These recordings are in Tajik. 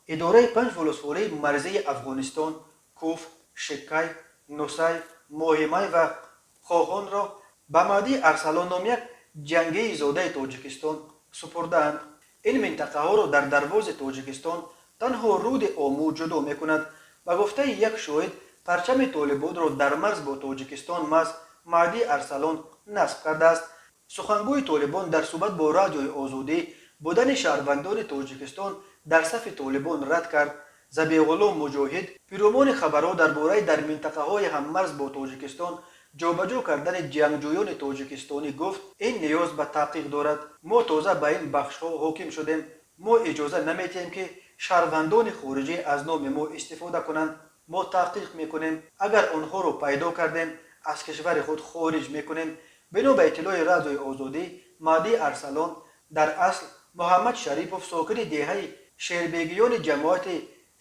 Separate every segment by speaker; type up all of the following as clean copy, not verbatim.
Speaker 1: Идораи панҷ волусволии марзии Афғонистон: Куф, Шикай, Нусай, Моҳимай ва Хоҳонро ба Маҳдӣ Арсалон ном як ҷангии зодаи Тоҷикистон супурдаанд. Ин минтақаҳоро дар дарвози Тоҷикистон танҳо руди Омӯ ҷудо мекунад. Ба гуфтаи як шоҳид, парчами Толибонро дар марз бо Тоҷикистон маҳз Маҳдӣ Арсалон насб кардааст. Сухангӯи Толибон дар суҳбат бо Радиои Озодӣ будани шаҳрвандони Тоҷикистон дар сафи Толибон рад кард. Забиҳулло Муҷоҳид пиромони хабарҳо дар бораи дар минтақаҳои ҳаммарз бо Тоҷикистон ҷобаҷо кардани ҷангҷӯёни тоҷикистонӣ гуфт: «Ин ниёз ба таҳқиқ дорад. Мо тоза ба ин бахшҳо ҳоким шудем. Мо иҷоза наметиҳем, ки шаҳрвандони хориҷӣ аз номи мо истифода кунанд. Мо таҳқиқ мекунем, агар онҳоро пайдо кардем, аз кишвари худ хориҷ мекунем». Бино ба иттилои Радиои Озодӣ, Маҳдӣ Арсалон, дар асл Муҳаммад Шарипов, сокини деҳаи Шербегиёни ҷамоати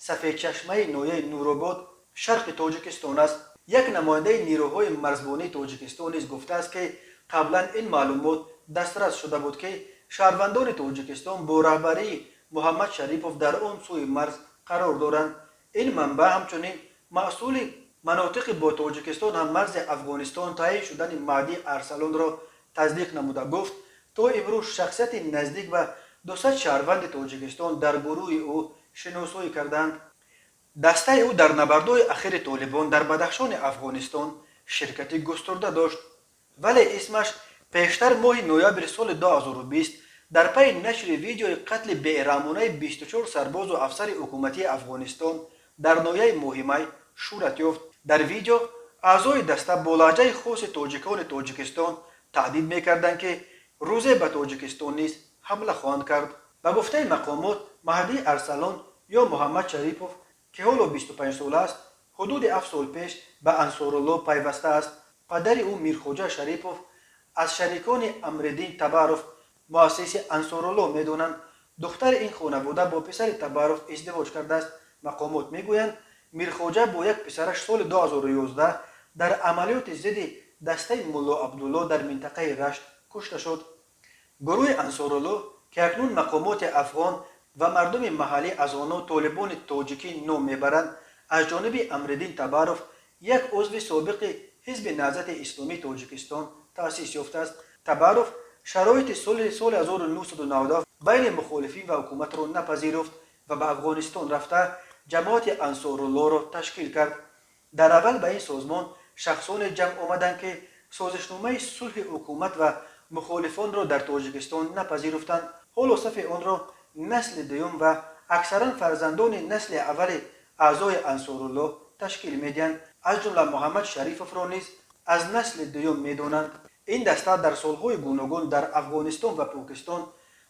Speaker 1: Сафедчашмаи ноҳияи Нуробод, шарқи Тоҷикистон аст. Як намояндаи нирӯҳои марзбонии Тоҷикистон низ гуфтааст, ки қаблан ин маълумот дастрас шуда буд, ки шаҳрвандони Тоҷикистон бо раҳбарии Муҳаммад Шарипов дар он сӯи марз қарор доранд. Ин манбаъ ҳамчунин масъули манотиқи бо Тоҷикистон ҳаммарзи Афғонистон таъин шудани Маҳдӣ Арсалонро тасдиқ намуда гуфт, то имрӯз шахсияти наздик ба 200 шаҳрванди Тоҷикистон дар гурӯҳи ӯ шиносоӣ карданд. Дастаи ӯ дар набардҳои ахири Толибон дар Бадахшони Афғонистон ширкати густурда дошт, вале исмаш пештар моҳи ноябри соли 2020 дар пайи нашри видеои қатли бераҳмонаи 24 сарбозу афсари ҳукуматии Афғонистон дар ноҳияи Моҳимай шӯҳрат ёфт. Дар видео аъзои даста бо лаҳҷаи хоси тоҷикони Тоҷикистон таҳдид мекарданд, ки рӯзе ба Тоҷикистон низ ҳамла хоҳанд кард. Ба гуфтаи мақомот, Маҳдӣ Арсалон ё Муҳаммад Шарипов, ки ҳоло 25 сола аст, ҳудуди 7 сол пеш ба Ансорулло пайвастааст. Падари ӯ, Мирхоҷа Шарипов, аз шарикони Амриддин Табаров, муассиси Ансорулло, медонанд. Духтари ин хонавода бо писари Табаров издивоҷ кардааст. Мақомот мегӯянд, Мирхоҷа бо як писараш соли 2011 дар амалиёти зидди дастаи Мулло Абдулло дар минтақаи Рашт кушта шуд. Гурӯҳи Ансорулло, ки акнун мақомоти афғон ва мардуми маҳаллӣ аз онҳо Толибони тоҷикӣ ном мебаранд, аз ҷониби Амриддин Табаров, як узви собиқи Ҳизби Наҳзати Исломии Тоҷикистон, таъсис ёфтааст. Табаров шароити сулҳи соли 1997 байни мухолифин ва ҳукуматро напазируфт ва ба Афғонистон рафта, ҷамоати Ансоруллоро ташкил кард. Дар аввал ба ин созмон шахсоне ҷамъ омаданд, ки созишномаи сулҳи ҳукумат ва мухолифонро дар Тоҷикистон напазируфтанд. Ҳоло сафи онро насли дуюм ва аксаран фарзандони насли аввали аъзои Ансорулло ташкил медиҳанд. Аз ҷумла Муҳаммад Шарифовро низ аз насли дуюм медонанд. Ин даста дар солҳои гуногун дар Афғонистон ва Покистон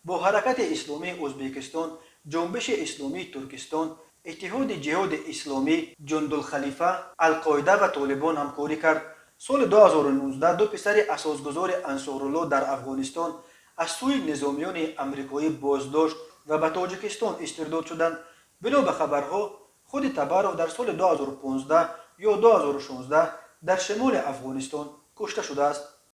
Speaker 1: бо Ҳаракати Исломии Ӯзбекистон, Ҷунбиши Исломии Туркистон, Иттиҳоди Ҷиҳоди Исломӣ, Ҷундулхалифа, Алқоида ва Толибон ҳамкорӣ кард. Соли 2019 ду писари асосгузори Ансорулло дар Афғонистон аз сӯи низомиёни амрикоӣ боздошт ва ба Тоҷикистон истирдод шуданд. Бино ба хабарҳо, худи Табаров дар соли 2015 ё 2016 дар шимоли Афғонистон кушта шудааст.